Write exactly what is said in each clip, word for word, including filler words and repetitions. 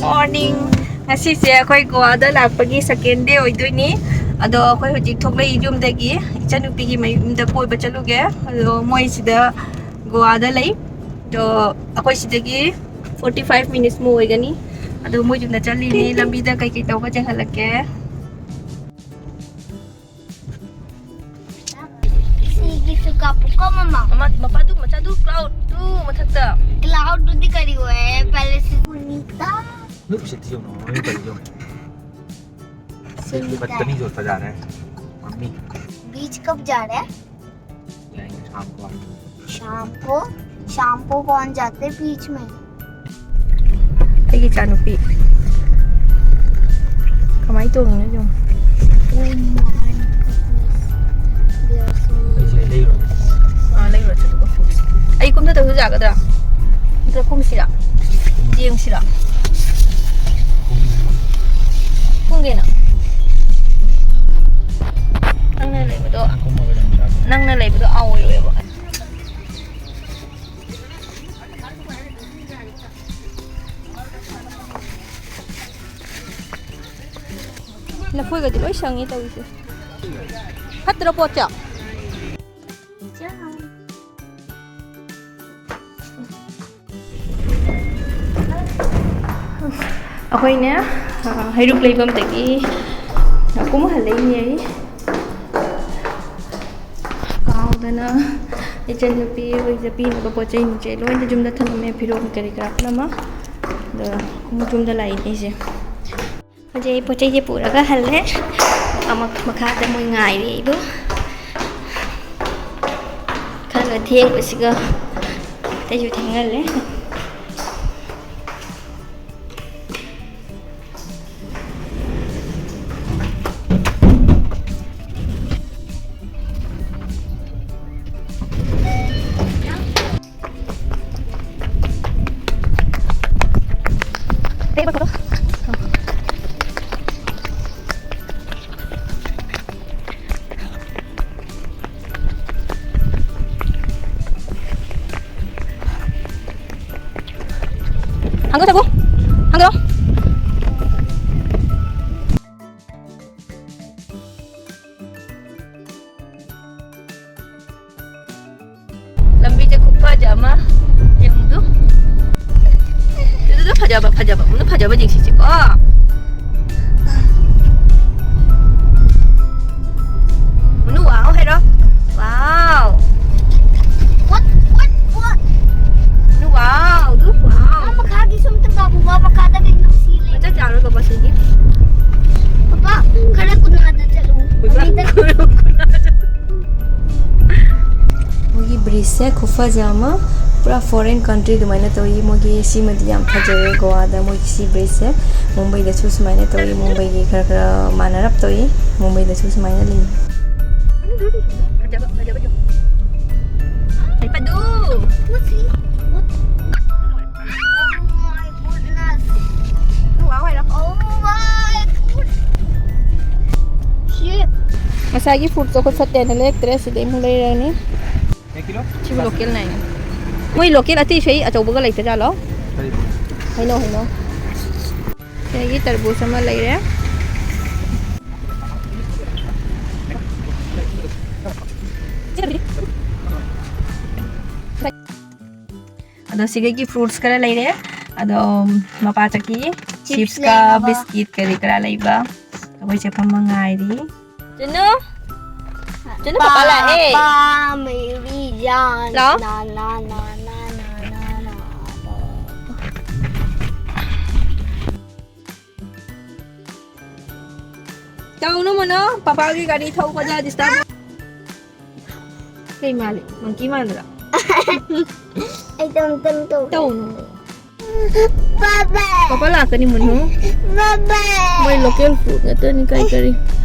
Morning. ꯉꯁꯤꯁꯦ ꯑꯩꯈꯣꯏ ꯒꯣꯋꯥꯗ ꯂꯥꯛꯄꯒꯤ second day ꯑꯣꯏꯗꯣꯏꯅꯤ꯫ ꯑꯗꯣ ꯑꯩꯈꯣꯏ ꯍꯧꯖꯤꯛ ꯊꯣꯛꯂꯛꯏ ꯌꯨꯝꯗꯒꯤ꯫ ꯏꯆꯟꯅꯨꯄꯤꯒꯤ ꯃꯌꯨꯝꯗ ꯀꯣꯏꯕ ꯆꯠꯂꯨꯒꯦ꯫ ꯑꯗꯣ ꯃꯣꯏ ꯁꯤꯗ ꯒꯣꯋꯥꯗ ꯂꯩ꯫ ꯑꯗꯣ ꯑꯩꯈꯣꯏ ꯁꯤꯗꯒꯤ forty five minutes ꯃꯨꯛ ꯑꯣꯏꯒꯅꯤ꯫ ꯑꯗꯣ ꯃꯣꯏ ꯌꯨꯝꯗ ꯆꯠꯂꯤꯅꯤ꯫ ꯂꯝꯕꯤꯗ ꯀꯩꯀꯩ ꯇꯧꯕ ꯌꯦꯡꯍꯜꯂꯛꯀꯦ꯫ ꯁꯤꯒꯤꯁꯨ ꯀꯥꯞꯄꯨꯀꯣ, ꯃꯃꯥ꯫ ꯃꯃꯥ, ꯃꯄꯥꯗꯨ, ꯃꯆꯥꯗꯨ, cloud ꯇꯨ ꯃꯊꯛꯇ꯫ Cloud ꯗꯨꯗꯤ ꯀꯔꯤ ꯑꯣꯏꯌꯦ? Palace ꯁꯨꯅꯤꯇꯥ꯫ ꯅꯣꯏ ꯎꯁꯤꯠꯇꯤ ꯌꯦꯡꯉꯣ, ꯃꯃꯤꯡ ꯀꯔꯤ ꯌꯦꯡꯉꯣ? ꯁꯨꯅꯤꯇꯥ꯫ ꯕꯠꯇꯃꯤꯖ ꯍꯣꯇꯥ ꯖꯥ ꯔꯍꯥ ꯍꯥꯏ꯫ ꯃꯝꯃꯤ꯫ Beach ꯀꯕ ꯖꯥ ꯔꯍꯥ ꯍꯥꯏ? ꯌꯥꯏ, ꯁꯥꯝ ꯀꯣ꯫ ꯁꯥꯝ ꯀꯣ? ꯁꯥꯝ ꯀꯣ ꯀꯣꯟ ꯖꯥꯇꯦ ꯕꯤꯆ ꯃꯦ? ꯑꯩꯒꯤ ꯏꯆꯥꯅꯨꯄꯤ ꯀꯃꯥꯏꯅ ꯇꯣꯡꯉꯤꯅꯣ ꯌꯦꯡꯉꯣ꯫ ꯑꯩꯁꯦ ꯂꯩꯔꯨꯔꯒꯦ꯫ ꯑꯥ, ꯂꯩꯔꯨꯔꯁꯦ ꯑꯗꯨꯒ ꯀꯨꯝꯁꯤ꯫ ꯑꯩ ꯀꯨꯝꯊꯗꯕꯁꯨ ꯌꯥꯒꯗ꯭ꯔꯥ? ꯅꯠꯇ꯭ꯔ ꯀꯨꯝꯁꯤꯔꯥ? ꯌꯦꯡꯁꯤꯔꯥ? ꯀꯨꯝꯒꯦꯅ? ꯅꯪꯅ ꯂꯩꯕꯗꯣ, ꯀꯨꯝꯃꯒ ꯌꯥꯝ ꯆꯥꯗꯦ꯫ ꯅꯪꯅ ꯂꯩꯕꯗꯣ ꯑꯥ ꯑꯣꯏꯔꯣꯏꯕ꯫ ꯂꯐꯣꯏꯒꯗꯤ ꯂꯣꯏ ꯁꯪꯉꯦ ꯇꯧꯔꯤꯁꯦ꯫ ꯐꯠꯇ꯭ꯔꯣ ꯄꯣꯠꯁꯦ? ꯑꯩꯈꯣꯏꯅꯦ, ꯑ, ꯍꯩꯔꯨꯛ ꯂꯩꯐꯝꯗꯒꯤ ꯀꯨꯝꯍꯜꯂꯛꯏꯅꯦ ꯑꯩ꯫ ꯀꯥꯎꯗꯅ ꯏꯆꯟꯅꯨꯄꯤ ꯍꯣꯏꯁꯦ ꯄꯤꯅꯕ ꯄꯣꯠ ꯆꯩ ꯅꯨꯡꯆꯩ ꯂꯣꯏꯅ ꯌꯨꯝꯗ ꯊꯝꯃꯝꯃꯦ, ꯐꯤꯔꯣꯜ ꯀꯔꯤ ꯀꯔꯥ ꯄꯨꯝꯅꯃꯛ꯫ ꯑꯗꯣ ꯈꯣꯡꯎꯞ ꯌꯨꯝꯗ ꯂꯥꯛꯏꯅꯦ ꯑꯩꯁꯦ꯫ ꯍꯧꯖꯤꯛ ꯑꯩ ꯄꯣꯠ ꯆꯩꯁꯦ ꯄꯨꯔꯒ ꯍꯜꯂꯦ꯫ ꯑꯃꯨꯛ ꯃꯈꯥꯗ ꯃꯣꯏ ꯉꯥꯏꯔꯤ ꯑꯩꯕꯨ꯫ ꯈꯔ ꯊꯦꯡꯕꯁꯤꯒ ꯑꯇꯩꯁꯨ ꯊꯦꯡꯍꯜꯂꯦ꯫ ꯍꯪꯒꯠ ꯆꯠꯈꯣ꯫ ꯍꯪꯒꯠꯂꯣ꯫ ꯌꯦꯡꯁꯤꯁꯤꯀꯣ꯫ ꯃꯅꯨ wow ꯍꯥꯏꯔꯣ꯫ Wow꯫ What? What? What? Manu wow꯫ ꯑꯗꯨ wow꯫ ꯃꯈꯥꯒꯤꯁꯨ ꯑꯝꯇ ꯀꯥꯞꯄꯨꯕ, ꯃꯈꯥꯗ ꯀꯩꯅꯣ ꯁꯤ ꯂꯩ꯫ ꯆꯥꯛ ꯆꯥꯔꯣꯏ ꯕꯕꯥ ꯁꯤꯗꯤ꯫ ꯄꯄꯥ, ꯈꯔ ꯀꯨꯅꯥꯗ ꯆꯠꯂꯨ꯫ ꯃꯅꯤꯡꯗ꯫ ꯃꯣꯏꯒꯤ bridgeꯁꯦ ꯈꯨꯐꯖ ꯑꯃ, ꯄꯨꯔꯥ foreign country ꯑꯗꯨꯃꯥꯏꯅ ꯇꯧꯏ꯫ ꯃꯣꯏꯒꯤ ꯁꯤꯃꯗꯤ ꯌꯥꯝ ꯐꯖꯔꯦ ꯒꯣꯋꯥꯗ, ꯃꯣꯏꯒꯤ ꯁꯤ bridgeꯁꯦ꯫ ꯃꯨꯝꯕꯩꯗꯁꯨ ꯁꯨꯃꯥꯏꯅ ꯇꯧꯏ, ꯃꯨꯝꯕꯩꯒꯤ ꯈꯔ ꯈꯔ ꯃꯥꯟꯅꯔꯞ ꯇꯧꯏ, ꯃꯨꯝꯕꯩꯗꯁꯨ ꯁꯨꯃꯥꯏꯅ ꯂꯩ꯫ ꯄꯗꯨ! What's he? What? Oh my goodness. Oh my God. Shit. ꯉꯁꯥꯏꯒꯤ fruitꯇꯣ ꯑꯩꯈꯣꯏ ꯐꯠꯇꯦꯅ ꯂꯩꯔꯛꯇ꯭ꯔꯦ, ꯁꯤꯗꯩ ꯑꯃꯨꯛ ꯂꯩꯔꯅꯤ꯫ ꯁꯤꯕꯨ local ꯅꯥꯏꯅꯦ꯫ ꯃꯣꯏ local ꯑꯇꯩ ꯁꯣꯏ ꯑꯆꯧꯕꯒ ꯂꯩꯇꯖꯥꯠꯂꯣ? ꯀꯔꯤ? ꯍꯩꯅꯧ, ꯍꯩꯅꯧ꯫ ꯁꯤꯗꯒꯤ ꯇꯔꯕꯨꯖ ꯑꯃ ꯂꯩꯔꯦ꯫ ꯑꯗꯣ ꯁꯤꯗꯒꯤ fruits ꯈꯔ ꯂꯩꯔꯦ꯫ ꯑꯗꯣ ꯃꯄꯥ ꯆꯠꯈꯤ꯫ Chips ꯆꯤꯞꯁꯀ ꯂꯩꯅꯕ꯫ ꯕꯤꯁꯀꯤꯠ ꯀꯔꯤ ꯀꯔꯥ ꯂꯩꯕ꯫ ꯑꯩꯈꯣꯏ ꯆꯦ ꯐꯝꯃ ꯉꯥꯏꯔꯤ꯫ ꯆꯨꯅꯨ꯫ ꯆꯨꯅꯨ, ꯄꯄꯥ ꯂꯥꯛꯑꯦ꯫ ꯄꯥꯄꯥ, ꯃꯦꯔꯤ ꯖꯥꯟ꯫ ꯂꯥꯛꯑꯣ꯫ ꯅꯥ, ꯅꯥ, ꯅꯥ, ꯅꯥ, ꯅꯥ, ꯅꯥ, ꯅꯥ, ꯄꯥꯄꯥ꯫ ꯇꯧꯅꯨ ꯃꯣꯅꯣ, ꯄꯄꯥꯒꯤ ꯒꯥꯔꯤ ꯊꯧꯕꯗ disturb꯫ ꯀꯩ ꯃꯥꯜꯂꯤ? Monkey ꯃꯥꯟꯗ꯭ꯔꯣ? ꯑꯩ ꯇꯧ, ꯇꯧ, ꯇꯧ꯫ ꯇꯧꯅꯨ꯫ ꯄꯥꯄꯥ꯫ ꯄꯥꯄꯥ ꯂꯥꯛꯀꯅꯤ ꯃꯨꯟꯍꯨ꯫ ꯄꯥꯄꯥ꯫ ꯃꯣꯏ local fruit ꯉꯥꯛꯇꯅꯤ, ꯀꯔꯤ ꯀꯔꯤ꯫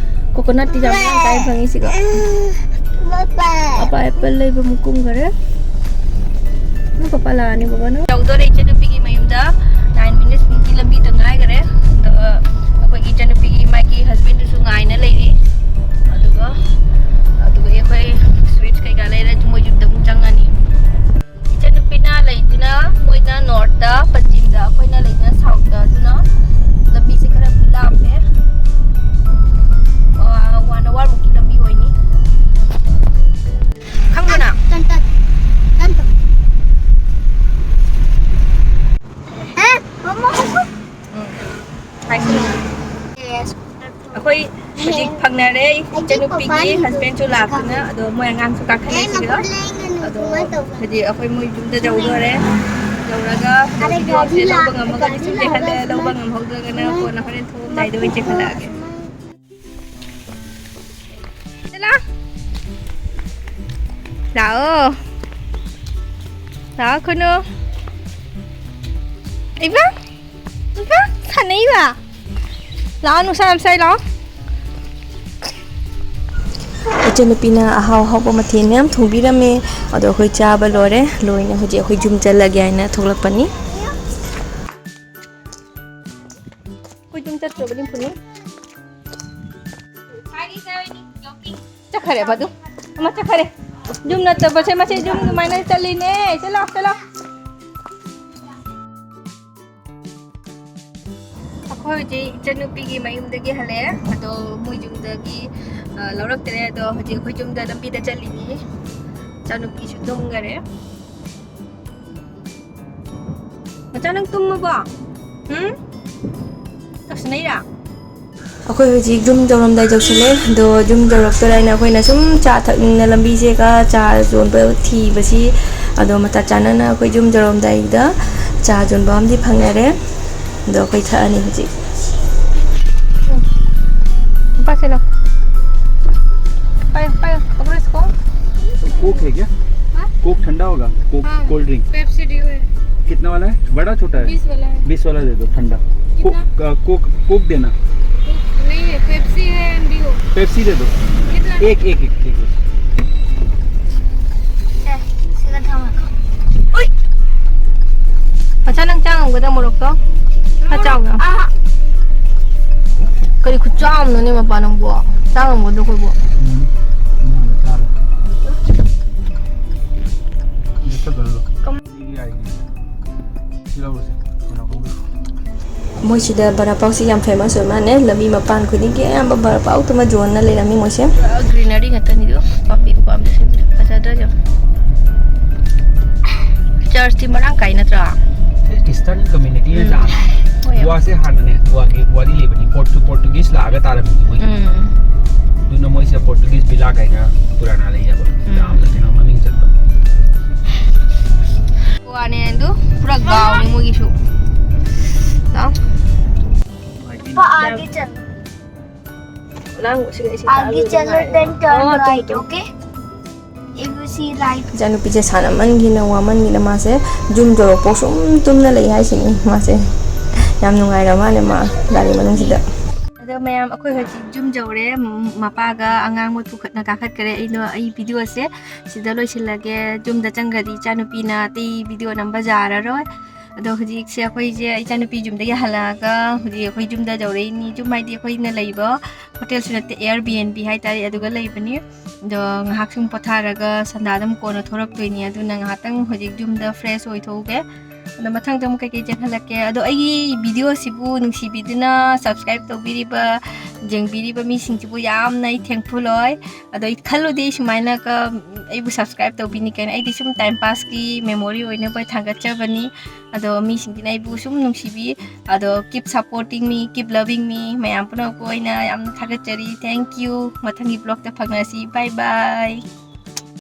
Coconutꯇꯤ ꯌꯥꯝ ꯃꯔꯥꯡ ꯀꯥꯏꯅ ꯐꯪꯉꯤ ꯁꯤꯒ꯫ ꯄꯥꯄꯥ꯫ ꯄꯥꯄꯥ apple ꯂꯩꯕ ꯑꯃꯨꯛ ꯀꯨꯝꯈꯔꯦ꯫ ꯅꯪ ꯄꯥꯄꯥ ꯂꯥꯛꯑꯅꯤ ꯕꯕꯥ ꯅꯪ꯫ ꯌꯧꯗꯣꯔꯦ ꯏꯆꯟꯅꯨꯄꯤꯒꯤ ꯃꯌꯨꯝꯗ꯫ Nine minutes ꯃꯨꯛꯀꯤ ꯂꯝꯕꯤꯗ ꯉꯥꯏꯈꯔꯦ꯫ ꯑꯗꯣ ꯑꯩꯈꯣꯏꯒꯤ ꯏꯆꯟꯅꯨꯄꯤꯒꯤ ꯃꯥꯒꯤ husbandꯗꯨꯁꯨ ꯉꯥꯏꯅ ꯂꯩꯔꯤ꯫ ꯑꯗꯨꯒ, ꯑꯗꯨꯒ ꯑꯩꯈꯣꯏ sweets ꯀꯩꯀꯥ ꯂꯩꯔ ꯃꯣꯏ ꯌꯨꯝꯗ ꯑꯃꯨꯛ ꯆꯪꯉꯅꯤ꯫ ꯏꯆꯟꯅꯨꯄꯤꯅ ꯂꯩꯗꯨꯅ ꯃꯣꯏꯅ northꯇ, ꯄꯟꯖꯤꯝꯗ, ꯑꯩꯈꯣꯏꯅ ꯂꯩꯗꯨꯅ southꯇ, ꯑꯗꯨꯅ ꯂꯝꯕꯤꯁꯦ ꯈꯔ ꯂꯥꯞꯄꯦ꯫ ꯑ, one hour ꯃꯨꯛꯀꯤ ꯂꯝꯕꯤ ꯑꯣꯏꯅꯤ꯫ ꯈꯪꯕ꯭ꯔꯣ ꯅꯪ? ꯇꯟ, ꯇꯟ, ꯇꯟ, ꯇꯟ꯫ ꯑꯩꯈꯣꯏ ꯍꯧꯖꯤꯛ ꯐꯪꯅꯔꯦ, ꯏꯆꯟꯅꯨꯄꯤꯒꯤ ꯍꯁꯕꯦꯟꯁꯨ ꯂꯥꯛꯇꯅ, ꯑꯗꯣ ꯃꯣꯏ ꯑꯉꯥꯡꯁꯨ ꯀꯥꯈꯠꯂꯦ ꯁꯤꯗ꯫ ꯑꯗꯣ ꯍꯧꯖꯤꯛ ꯑꯩꯈꯣꯏ ꯃꯣꯏ ꯌꯨꯝꯗ ꯌꯧꯗꯣꯔꯦ꯫ ꯌꯧꯔꯒ ꯚꯤꯗꯤꯑꯣꯁꯦ ꯂꯧꯕ ꯉꯝꯃꯒꯗꯤ ꯁꯨꯝ ꯂꯩꯍꯜꯂꯦ, ꯂꯧꯕ ꯉꯝꯍꯧꯗ꯭ꯔꯒꯅ ꯀꯣꯟꯅ ꯍꯣꯔꯦꯟ ꯊꯣꯛꯑꯝꯗꯥꯏꯗ ꯑꯣꯏꯅ ꯆꯦꯟꯈꯠꯂꯛꯑꯒꯦ꯫ ꯂꯥꯛꯑꯣ꯫ ꯂꯥꯛꯑꯣ ꯈꯨꯅꯨ꯫ ꯏꯕ? ꯏꯕ? ꯁꯥꯟꯅꯩꯕ? ꯂꯥꯛꯑꯣ, ꯅꯨꯡꯁꯥ ꯌꯥꯝ ꯁꯥꯏ, ꯂꯥꯛꯑꯣ꯫ ꯏꯆꯟꯅꯨꯄꯤꯅ ꯑꯍꯥꯎ ꯑꯍꯥꯎꯕ ꯃꯊꯦꯜ ꯃꯌꯥꯝ ꯊꯣꯡꯕꯤꯔꯝꯃꯦ꯫ ꯑꯗꯣ ꯑꯩꯈꯣꯏ ꯆꯥꯕ ꯂꯣꯏꯔꯦ꯫ ꯂꯣꯏꯅ ꯍꯧꯖꯤꯛ ꯑꯩꯈꯣꯏ ꯌꯨꯝ ꯆꯠꯂꯒꯦ ꯍꯥꯏꯅ ꯊꯣꯛꯂꯛꯄꯅꯤ꯫ ꯑꯩꯈꯣꯏ ꯌꯨꯝ ꯆꯠꯈ꯭ꯔꯕꯅꯤ ꯄꯨꯅꯤ꯫ ꯆꯠꯈ꯭ꯔꯦꯕ ꯑꯗꯨ꯫ ꯑꯃ ꯆꯠꯈ꯭ꯔꯦ꯫ ꯌꯨꯝ ꯅꯠꯇꯕꯁꯦ ꯃꯁꯤ ꯌꯨꯝ ꯑꯗꯨꯃꯥꯏꯅ ꯆꯠꯂꯤꯅꯦ꯫ ꯆꯠꯂꯣ, ꯆꯠꯂꯣ꯫ ꯑꯩꯈꯣꯏ ꯍꯧꯖꯤꯛ ꯏꯆꯟꯅꯨꯄꯤꯒꯤ ꯃꯌꯨꯝꯗꯒꯤ ꯍꯜꯂꯛꯑꯦ꯫ ꯑꯗꯣ ꯃꯣꯏ ꯌꯨꯝꯗꯒꯤ, ꯑ, ꯂꯧꯔꯛꯇ꯭ꯔꯦ꯫ ꯑꯗꯣ ꯍꯧꯖꯤꯛ ꯑꯩꯈꯣꯏ ꯌꯨꯝꯗ ꯂꯝꯕꯤꯗ ꯆꯠꯂꯤꯅꯤ꯫ ꯏꯆꯥꯅꯨꯄꯤꯁꯨ ꯇꯨꯝꯈꯔꯦ꯫ ꯃꯆꯥ, ꯅꯪ ꯇꯨꯝꯃꯕꯣ? ꯎꯝ? ꯇꯧꯁꯤꯟꯅꯩꯔꯥ? ꯑꯩꯈꯣꯏ ꯍꯧꯖꯤꯛ ꯌꯨꯝ ꯌꯧꯔꯝꯗꯥꯏ ꯌꯧꯁꯤꯜꯂꯦ꯫ ꯑꯗꯣ ꯌꯨꯝ ꯌꯧꯔꯛꯇꯣꯔꯦ ꯍꯥꯏꯅ ꯑꯩꯈꯣꯏꯅ ꯁꯨꯝ ꯆꯥ ꯊꯛꯅꯤꯡꯅ ꯂꯝꯕꯤꯁꯦꯒ ꯆꯥ ꯌꯣꯟꯕ ꯊꯤꯕꯁꯤ, ꯑꯗꯣ ꯃꯇꯥ ꯆꯥꯅꯅ ꯑꯩꯈꯣꯏ ꯌꯨꯝ ꯌꯧꯔꯝꯗꯥꯏꯗ ꯆꯥ ꯌꯣꯟꯕ ꯑꯃꯗꯤ ꯐꯪꯅꯔꯦ꯫ ꯑꯗꯣ ꯑꯩꯈꯣꯏ ꯊꯛꯑꯅꯤ ꯍꯧꯖꯤꯛ꯫ ऊपर से लो। पायो, पायो, पकड़ो इसको। कोक है क्या? हाँ? कोक ठंडा होगा? कोक, हाँ, कोल्ड ड्रिंक? पेप्सी डियो है। कितना वाला है? बड़ा छोटा है? बीस वाला है। बीस वाला दे दो ठंडा। कितना? कोक, अ, कोक, कोक देना। कोक नहीं है, पेप्सी है एंड डियो। पेप्सी दे दो। कितना? एक, एक, एक, एक। ꯃꯆꯥ, ꯅꯪ ꯆꯥ ꯉꯝꯒꯗ꯭ꯔꯥ ꯃꯣꯔꯣꯛꯇꯣ? ꯈꯔ ꯆꯥꯎꯅ꯫ ꯑꯍꯥ꯫ ꯀꯔꯤ ꯈꯨꯠꯆꯥꯎ ꯑꯃꯅꯣꯅꯦ ꯃꯄꯥ ꯅꯪꯕꯣ? ꯆꯥ ꯉꯝꯒꯗ꯭ꯔꯣ ꯑꯩꯈꯣꯏꯕꯨ? ꯎꯝ꯫ ꯎꯝ, ꯆꯥꯔꯣ꯫ ꯂꯦꯞꯊꯣꯛꯀꯅꯨ꯫ ꯀꯝ- ꯁꯤ ꯂꯧꯔꯁꯦ꯫ ꯀꯩꯅꯣ ꯈꯪꯗꯦ꯫ ꯃꯣꯏꯁꯤꯗ ꯕꯔꯥ ꯄꯥꯎꯁꯤ ꯌꯥꯝ ꯐꯦꯃꯁ ꯑꯣꯏ ꯃꯥꯜꯂꯦ꯫ ꯂꯝꯕꯤ ꯃꯄꯥꯟ ꯈꯨꯗꯤꯡꯒꯤ ꯑꯌꯥꯝꯕ ꯕꯔꯥ ꯄꯥꯎꯇꯨꯃ ꯌꯣꯟꯅ ꯂꯩꯔꯝꯃꯤ ꯃꯣꯏꯁꯦ꯫ ꯄꯨꯔꯥ ꯒ꯭ꯔꯤꯅꯔꯤ ꯉꯥꯛꯇꯅꯤꯗꯣ꯫ ꯄꯥꯝꯕꯤ ꯄꯥꯝꯕꯤꯁꯤꯡꯁꯦ ꯐꯖꯗ꯭ꯔꯥ ꯌꯦꯡꯉꯣ꯫ ꯆꯔꯆꯇꯤ ꯃꯔꯥꯡ ꯀꯥꯏ ꯅꯠꯇ꯭ꯔꯥ? ꯈ꯭ꯔꯤꯁꯇꯤꯌꯥꯟ ꯀꯝꯃ꯭ꯌꯨꯅꯤꯇꯤ ꯎꯝ꯫ ꯖꯥꯠ꯫ ꯍꯣꯏ, ꯒꯣꯋꯥꯁꯦ ꯍꯥꯟꯅꯅꯦ, ꯒꯣꯋꯥꯒꯤ ꯋꯥꯔꯤ ꯂꯩꯕꯅꯤ, ꯄꯣꯔꯇꯨ- ꯄꯣꯔꯇꯨꯒꯤꯁ ꯂꯥꯛꯑꯒ ꯇꯥꯔꯝꯃꯤꯅꯤ ꯃꯣꯏ꯫ ꯎꯝ ꯑꯗꯨꯅ ꯃꯣꯏꯁꯦ ꯄꯣꯔꯇꯨꯒꯤꯁ ꯚꯤꯂꯥ ꯀꯥꯏꯅ ꯄꯨꯔꯥꯅꯥ ꯂꯩ ꯍꯥꯏꯕ꯫ ꯎꯝ꯫ ꯌꯥꯝꯅ ꯀꯩꯅꯣ ꯃꯃꯤꯡ ꯆꯠꯄ꯫ ꯋꯥꯅꯦ ꯑꯗꯨ ꯄꯨꯔꯥ ꯒꯥꯎꯅꯤ ꯃꯣꯏꯒꯤꯁꯨ꯫ ꯂꯥꯎ꯫ आगे चलो। आगे चलो, then turn right, okay? If you see right. ꯏꯆꯥꯅꯨꯄꯤꯁꯦ ꯁꯥꯟꯅꯃꯟꯒꯤꯅ ꯋꯥꯃꯟꯒꯤꯅ ꯃꯥꯁꯦ ꯌꯨꯝ ꯌꯧꯔꯛꯄ ꯁꯨꯝ ꯇꯨꯝꯅ ꯂꯩ ꯍꯥꯏꯁꯤꯅꯤ ꯃꯥꯁꯦ꯫ ꯌꯥꯝ ꯅꯨꯡꯉꯥꯏꯔ ꯃꯥꯅꯦ ꯃꯥ ꯒꯥꯔꯤ ꯃꯅꯨꯡꯁꯤꯗ꯫ ꯑꯗꯣ ꯃꯌꯥꯝ ꯑꯩꯈꯣꯏ ꯍꯧꯖꯤꯛ ꯌꯨꯝ ꯌꯧꯔꯦ꯫ ꯃ- ꯃꯄꯥꯒ ꯑꯉꯥꯡ ꯃꯣꯏ ꯄꯨꯈꯠꯅ ꯀꯥꯈꯠꯈ꯭ꯔꯦ꯫ ꯑꯩꯅ ꯑꯩ ꯚꯤꯗꯤꯑꯣꯁꯦ ꯁꯤꯗ ꯂꯣꯏꯁꯤꯜꯂꯒꯦ꯫ ꯌꯨꯝꯗ ꯆꯪꯈ꯭ꯔꯗꯤ ꯏꯆꯥꯅꯨꯄꯤꯅ ꯑꯇꯩ ꯚꯤꯗꯤꯑꯣ ꯅꯝꯕ ꯌꯥꯔꯔꯣꯏ꯫ ꯑꯗꯣ ꯍꯧꯖꯤꯛꯁꯦ ꯑꯩꯈꯣꯏꯁꯦ ꯏꯆꯥꯅꯨꯄꯤ ꯌꯨꯝꯗꯒꯤ ꯍꯜꯂꯛꯑꯒ ꯍꯧꯖꯤꯛ ꯑꯩꯈꯣꯏ ꯌꯨꯝꯗ ꯌꯧꯔꯛꯏꯅꯤ꯫ ꯌꯨꯝ ꯍꯥꯏꯗꯤ ꯑꯩꯈꯣꯏꯅ ꯂꯩꯕ ꯍꯣꯇꯦꯜꯁꯨ ꯅꯠꯇꯦ, Airbnb ꯍꯥꯏꯇꯥꯔꯦ, ꯑꯗꯨꯒ ꯂꯩꯕꯅꯤ꯫ ꯑꯗꯣ ꯉꯥꯏꯍꯥꯛ ꯁꯨꯝ ꯄꯣꯊꯥꯔꯒ ꯁꯟꯗꯥꯗ ꯑꯃꯨꯛ ꯀꯣꯟꯅ ꯊꯣꯔꯛꯇꯣꯏꯅꯤ꯫ ꯑꯗꯨꯅ ꯉꯥꯏꯍꯥꯛꯇꯪ ꯍꯧꯖꯤꯛ ꯌꯨꯝꯗ fresh ꯑꯣꯏꯊꯣꯛꯎꯒꯦ꯫ ꯑꯗꯣ ꯃꯊꯪꯗ ꯑꯃꯨꯛ ꯀꯩꯀꯩ ꯆꯦꯟꯍꯜꯂꯛꯀꯦ꯫ ꯑꯗꯣ ꯑꯩꯒꯤ ꯚꯤꯗꯤꯑꯣꯁꯤꯕꯨ ꯅꯨꯡꯁꯤꯕꯤꯗꯨꯅ subscribe ꯇꯧꯕꯤꯔꯤꯕ, ꯌꯦꯡꯕꯤꯔꯤꯕ ꯃꯤꯁꯤꯡꯁꯤꯕꯨ ꯌꯥꯝꯅ ꯑꯩ thankful ꯑꯣꯏ꯫ ꯑꯗꯣ ꯑꯩ ꯈꯜꯂꯨꯗꯦ ꯁꯨꯃꯥꯏꯅꯒ ꯑꯩꯕꯨ subscribe ꯇꯧꯕꯤꯅꯤ ꯀꯥꯏꯅ꯫ ꯑꯩꯗꯤ ꯁꯨꯝ time passꯀꯤ memory ꯑꯣꯏꯅꯕ ꯊꯥꯡꯒꯠꯆꯕꯅꯤ꯫ ꯑꯗꯣ ꯃꯤꯁꯤꯡꯁꯤꯅ ꯑꯩꯕꯨ ꯁꯨꯝ ꯅꯨꯡꯁꯤꯕꯤ꯫ ꯑꯗꯣ keep supporting me, keep loving me꯫ ꯃꯌꯥꯝ ꯄꯨꯝꯅꯃꯛꯄꯨ ꯑꯩꯅ ꯌꯥꯝꯅ ꯊꯥꯒꯠꯆꯔꯤ꯫ Thank you꯫ ꯃꯊꯪꯒꯤ vlogꯇ ꯐꯪꯅꯁꯤ꯫ Bye bye꯫